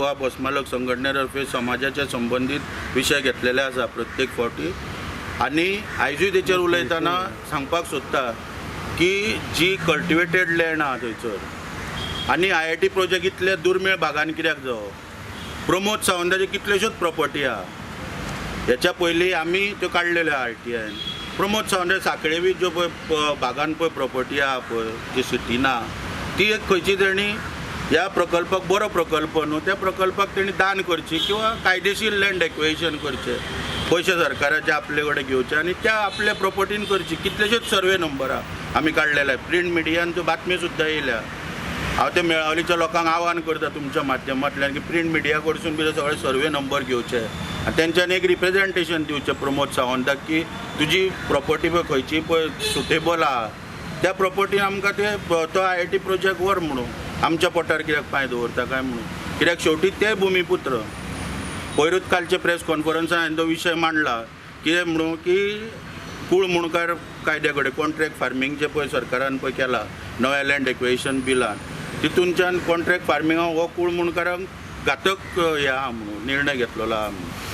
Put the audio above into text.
गोवा बसमालक संघटने तर्फे समाजाच्या संबंदीत विशय घेतलेले आसा प्रत्येक फावटी. आनी आयजूय तेचेर उलयतना सांगपाक सोदता की जी कल्टिवेटेड लँड आहा थंयसर आनी आयआयटी प्रोजेक्ट इतले दुर्मीळ भागान कित्याक जावप. प्रमोद सावंताची कितल्योश्योच प्रॉपर्टी आहा. हेच्या पयलीं आमी त्यो काडलेल्यो आरटीआयन. प्रमोद सावंत साखळे बी ज्यो पळय भागान पळय प्रॉपर्टी आहा पळय जी सिटीन आहा ती एक खंयची तेणी ह्या प्रकल्पाक बरो प्रकल्प न्हू त्या प्रकल्पाक तेणी दान करची किंवा कायदेशीर लँड एक्वेशन करचें, पयशे सरकाराचे आपले कडेन घेवचे आनी त्या आपल्या प्रॉपर्टीन करची. कितलेशेच सर्वे नंबर आहा आमी काडलेले, प्रिंट मिडियान त्यो बातमी सुद्दां येयल्या. हांव ते मेळावलीच्या लोकांक आव्हान करता तुमच्या माध्यमांतल्यान की प्रिंट मिडिया कडसून बी सगळे सर्वे नंबर घेवचे आनी तेंच्यांनी एक रिप्रेजेंटेशन दिवचें प्रमोद सावंताक की तुजी प्रॉपर्टी पळय खंयची पळय सुटेबल आहा त्या प्रॉपर्टीन आमकां ते तो आयआयटी प्रोजेक्ट व्हर म्हणून, आमच्या पोटार कित्याक पांय दवरता काय म्हणून. कित्याक शेवटी ते भुमीपुत्र. पयरूच कालचे प्रेस कॉन्फरन्सान हांवें तो विशय मांडला कितें म्हणून की कूळ मुणकार कायद्या कडेन कॉन्ट्रॅक्ट फार्मींग जें पळय सरकारान पळय केलां नव्या लँड एक्वेशन बिलान तितूनच्यान कॉन्ट्रॅक्ट फार्मिंगाक हो कूळ मुणकारांक घातक हें आहा म्हणून निर्णय घेतलेलो आहा म्हणून.